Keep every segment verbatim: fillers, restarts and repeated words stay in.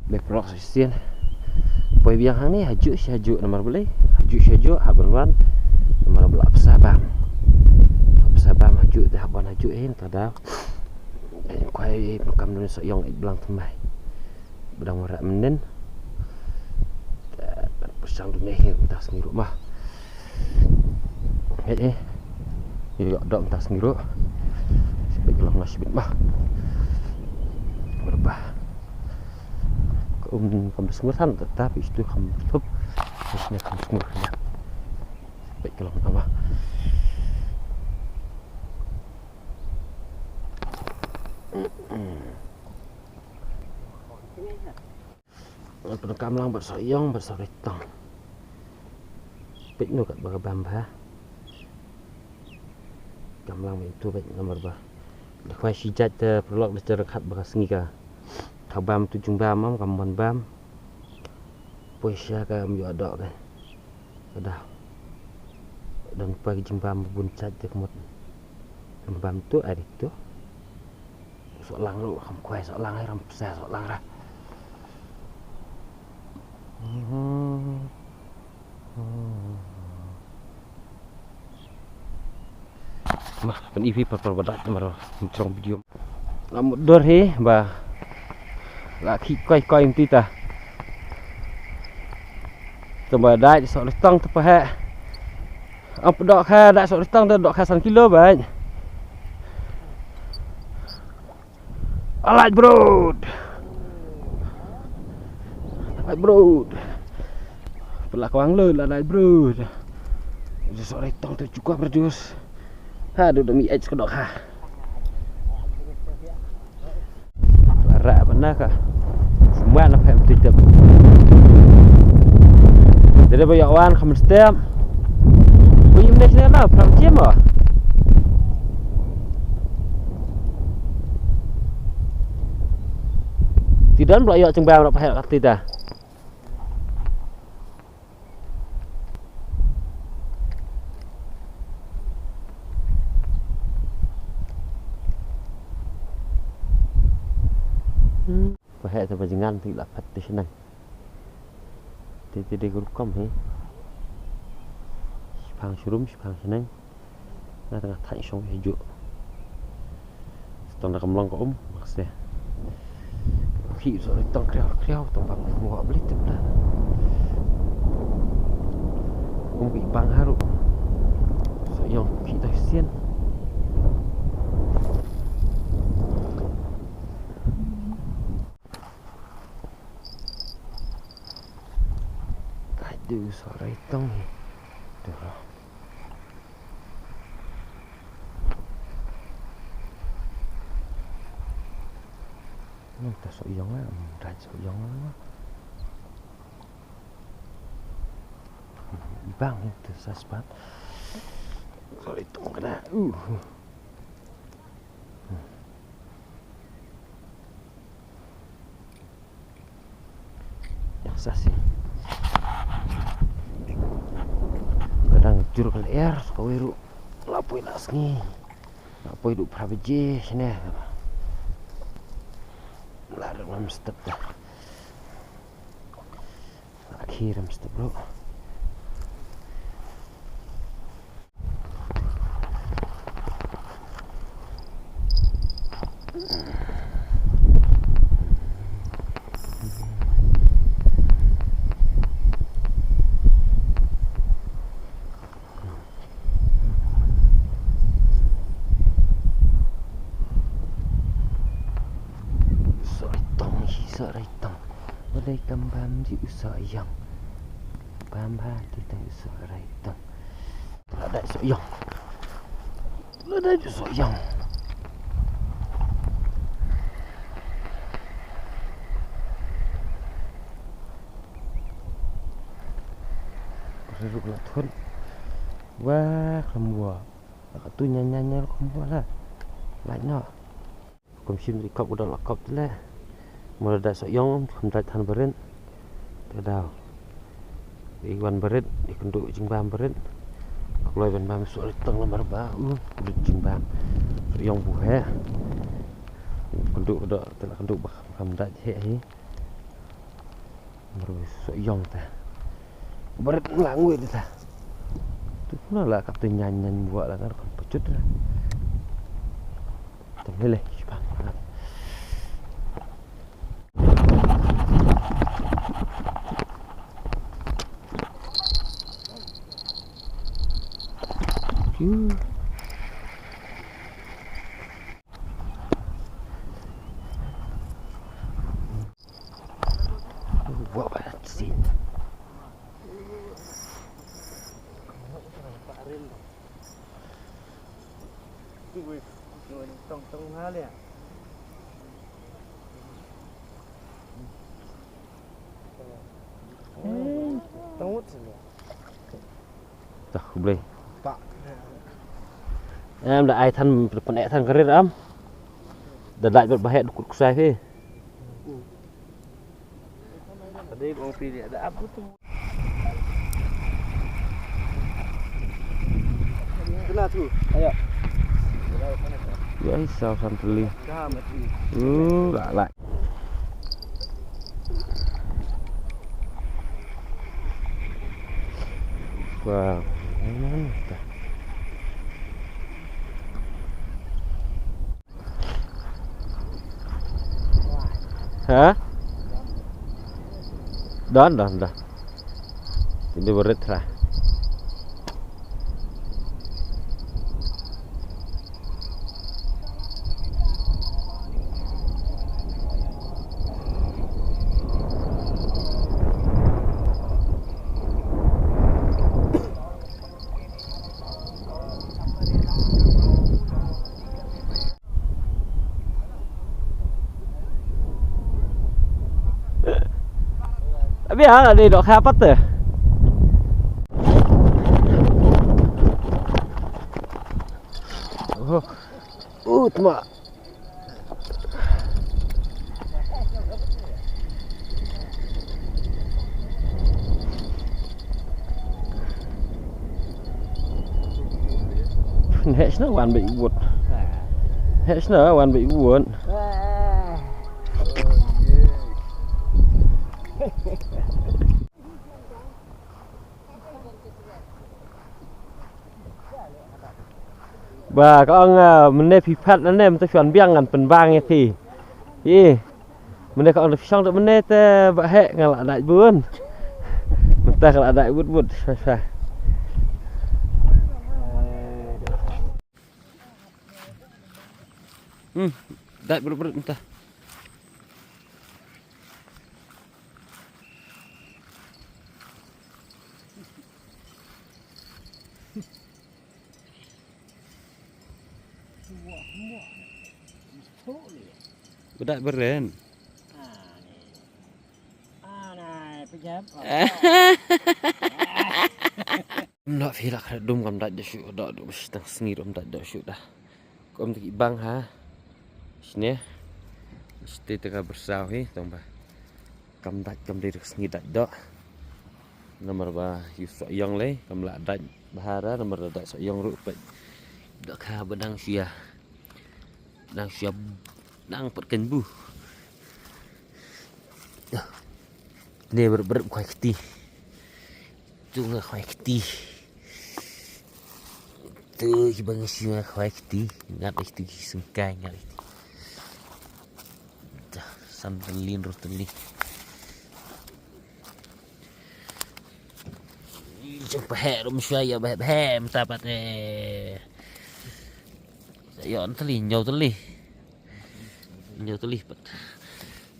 Balei paralok sa shisien. Poi biang hangne hajuh shi hajuh namar balei. Hajuh shi hajuh hap ban wan. Namar ba la pisa bam. Hap pisa bam hajuh te hap wan hajuh hin ta daw. Kwai kam don sa ïong ïeit blang thymmai. Ba dang wanrah mynnin. Te ban pyrshang dune hi mynta sngi ruh ma. Hei eh. Ïoh doh mynta sngi ruh. Shibit ka long na shibit ma. Berbah. Ka um kam da sngur san ta pi stu kam thup. Shisne kam sngur. Shibit ka long na ma. Ngan pyndonkam lang bad soh ïong bad soh reitong. Peit noh katba ka bam bha. Kam lang bad ïa utu bad namar ba da khwai shi jait te paralok da tyrkhap ba ka sngi ka thaw bam utu jingbam, am kam ban bam. Poi sha ka ym ïoh doh ka. Ka daw. Don pa ki jingbam bun jait te ka mut. Kam bam utu ai dik utu. Soh lang ruh, kham khwai soh lang, ai ram pisa soh lang ra. Ma, pyn-i phi pat pat ba dait namar jrong video. La mut dur hi ba la khih koi koi mynta. Tang ba dait soh reitong te pa heh. Ap doh kha dait soh reitong te doh kha san kilo bad. Alright, bro. Alright, bro. Pela kwang lo la dait, bro. Just alright tong tu cukup berdus. Ha, duduk mi ej kedok ha. Lara bana ka. Semua na phem tu jep. Jadi ba yak wan kham stem. Bui mne sne la pram jem ba. Ti don ba ïoh chengbam rap hel kat ti ta. Hmm. Ba heh te ba jngan ti la phet te shneng. Te te de ka rukom hi. Shipang shrum, shipang shneng. Nga tang thait shong hi ju. Tang da kam long ka um, mak se. Khi so tang kriaw kriaw tang bam mo bli tip la. Um ki bang haru. So yong khi to sien. Aduh, soh reitong. Tuh. Nang ta soh ïong lah, rai soh ïong lah. Bang tu saspat. Soh reitong kena. Uh. Ïa sa shisien. Ka dang jur ka lyer, kawei ruh la poi la sngi. La poi duh phra baje shane. La ruh ngam step da. La khie ram step ruh. Soh reitong, hi soh reitong. Balei kam bam ji u soh ïong. Bam bha ti tang u soh reitong. La dait soh ïong. La dait soh ïong. Ruk la thun. Wah, khlem bua. La ka tu nya nya nya khlem bua la. Lait noh. Kum shim ri kop u dang la kop te le. Mo la dait soh ïong kham dait than barit. Te daw. Ri wan barit, ri kynduh jingbam barit. Kloi ban bam soh reitong lamar ba u kynduh jingbam. Soh ïong bu he. Kynduh kynduh te la kynduh ba kham dait he hi. Mar ba soh ïong ta. Barit lang wei ta. Tu puna la kap tu nyan nyan buah la ngar kan pecut la. Tam lele, shipang. Kiu. Wah, banyak sih. Tah, khublei. Em, da ai than, pyneh than ka rir am. Da dait bad ba heh da kut ksai phi. Tadi kong phi dia da ap tu. Kena tu. Ayo. Yan sa san teli. Dah mati. Uh, la la. Wow. Ha? Don, don, don. Ini berit lah. Abi ha, ada dok kha pat te. Oh, oh, tma. Heh shna wan ba i wut. Heh shna wan ba i wut. Ba ka ong, ah, mynne phi phat nangne mynta phi wan biang ngan pynbang ïa phi. Ï. Mynne ka ong da phi shong da mynne te ba heh nga la dait bun. Mynta ka la dait bun bun. Sa sa. Hmm, dait bun bun mynta. Bedak beren. Ym lah phi lah ka dum kam dait da shu da du bas tang sngi rum dait da shu da. Kum te ki bang ha. Sne. Sne te ka bersaw hi tong ba. Kam dait kam dei da ka sngi dait da. Namar ba ïu soh ïong lei kam lah dait bha ra namar da dait soh ïong ruh peit. Da ka ba dang shu ïa. Dang shu ïa. Dang pat kein bu. Ne ber ber khwai kti. Tu nga khwai kti. Tu ki bang isi nga khwai kti. Ngat ih tu ki sengkai ngat ih tu. Dah, sam telin roh telin. Jumpa heh rum shwa ya beh beh mta pat eh. Sa yo telin nyau telin. Nyau telin pat.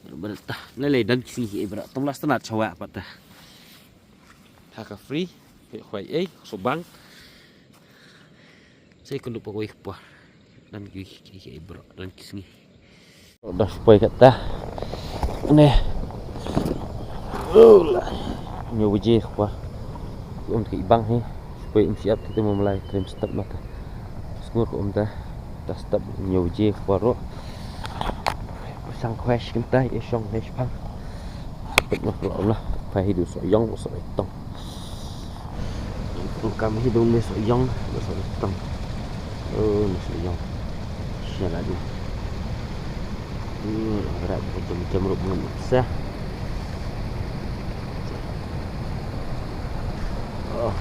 Ber ber tah lele dan kisi eh ber. Tum las tenat chawa pat tah. Ha ka free, phi khwai ei, subang. Sei kundup pa wei kpa. Dan ki ki ki bro, dan ki sngi. Da spoi kata. Ne. Ula. Nyo baje kpa. Um ki bang hi. Spoi um siap kita mau mulai trim step mata. Sngur ko um ta. Da step nyo baje kpa ro. Sang khwai shi kynta ïa shong ne shipang. Sepet noh pula lah. Phai hi du soh ïong soh ïong tong. Tong kam hi du ne soh ïong soh ïong tong. Oh ne soh ïong. Sha la du. Hmm, rak jam jam rup ngan sa.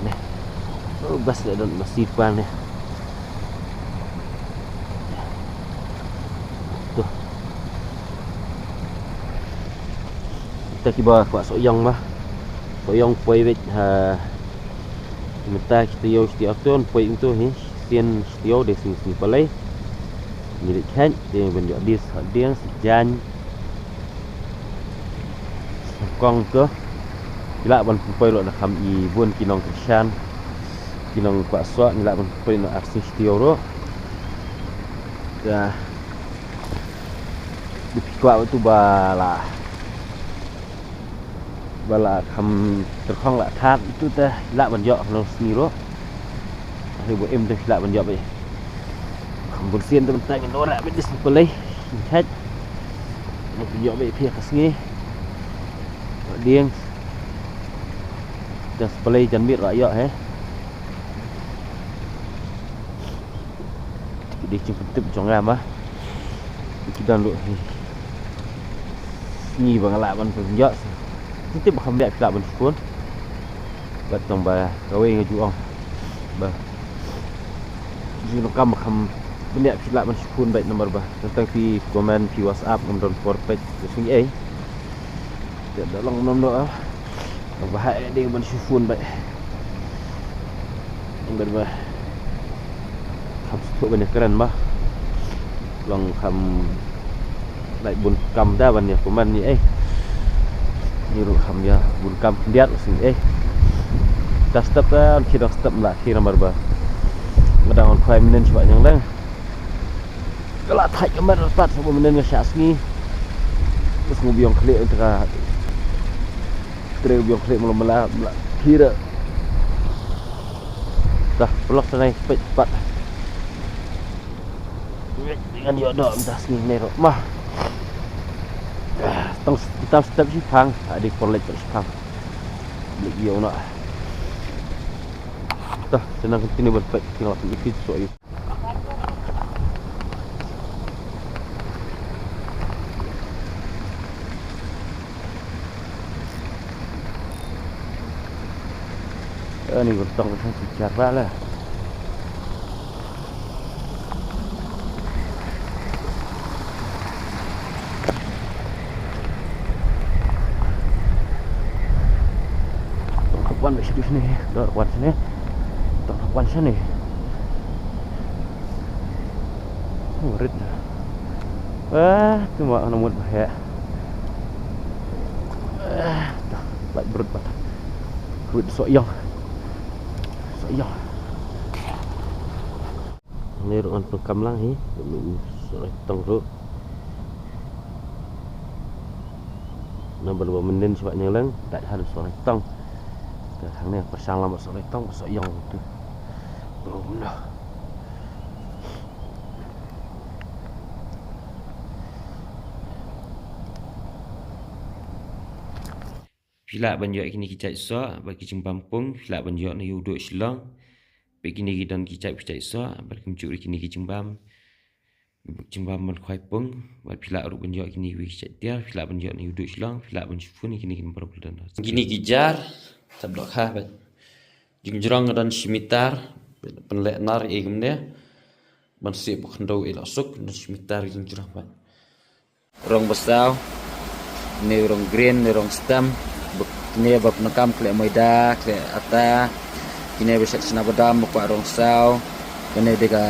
Neh. Oh, bas da don bas sipang neh. Tuh. Kita kiba kwah soh ïong ma. Soh ïong poi wet ha. Mynta kita ïoh kita ïoh tun poi ung tu hi. Sien kita ïoh de sini sini palai. Ni de khen de ben ïoh dis ha diang si jan. Kong tu. Ki lah ban pynpoi ruh na kham i bun ki nong Khristan, ki nong kwah soh, ngi lah ban pynpoi na arsien shtiew ruh. Ya. Dei phi kwah tu ba la, ba la kham tyrkhong la that tu te lah ban ïoh nong sngi ruh. Hynrei ba im te lah ban ïoh bad. Kham bun sien te mynta ngin ora bad dis pynlei. Ngin thait. Ngin ïoh bad phi ka sngi. Dieng. Jan pynlei jan miet la ïoh he. Ki dei jingpyntip jong nga ma. Ki don ruh hi. Ngi ba nga lah ban pynjah. Pyntip ba kham biang phi lah ban shukun. Bad tang ba kawei nga ju ong ba jingdonkam ba kham biang phi lah ban shukun bad namar ba tang phi comment phi WhatsApp ngam don por peit ka sngi ei. Te da long nom noh ah. Ba hai ding ban shu phone bad. Bad ba kham shu ban kren ba. Long kham lai bun kam da ban ïa kuman ni eh. Ni ruh kham ïa bun kam khyndiat u sing eh. Da step da on ki dang step la ki namar ba. Nga dang on khwai mynnin shu ba nyang dang. Ka la thait ka met pat shu ba mynnin nga shah sngi. Terus ngu biang khlieh ynta ka. Tre biang khlieh mala mala mala. Kira. Dah, pelok tanai peit pat. Ngan ïoh doh mynta sngi ne ruh mah. Tang tam step shipang, adi por leit pat shipang. Blik ïoh na. Dah, tenang continue ban peit tinggal aku ikut so. Ani gun tong sa si jar ba la. Tong wan sini, dor wan sini. Tong wan sini. Rit. Ah, tu ma ana mut ba he. Ah, tu, lai brut ba. Rit so ïong. So ïong. Ni ruh ngan pyndonkam lang hi. Ni so tong ruh. Namar ba mynnin shu ba nyang lang, dait han so tong. Te hangne pyrshang lang ba so tong, so ïong tu. Belum dah. Phi lah ban ïoh kine ki jait soh bad ki jingbam pung, phi lah ban ïoh na ïa u duh Shillong. Bad kine ki don ki jait, ki jait soh bad kumjuh ruh kine ki jingbam. Jingbam ban khwai pung bad phi lah ruh ban ïoh kine ki jait tiar, phi lah ban ïoh na ïa u duh Shillong, phi lah ban shu phone ïa kine ki number ba la don. Kine ki jar, tab dohkha bad. Jingjrong ka don shi mitar, pynleh nar ïa kumne. Ban sih ba khyndew ïa la suk, don shi mitar jingjrong bad. Rong ba saw, ne rong green, ne rong stem, ba, ne ba pyndonkam khleh maida, khleh ata, kine ba shet sna badam, ba kwah rong saw, kane de ka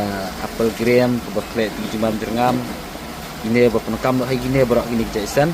apple green, ba khleh jingbam jyrngam, kine ba pyndonkam noh hai kine baroh kine ki jait sen.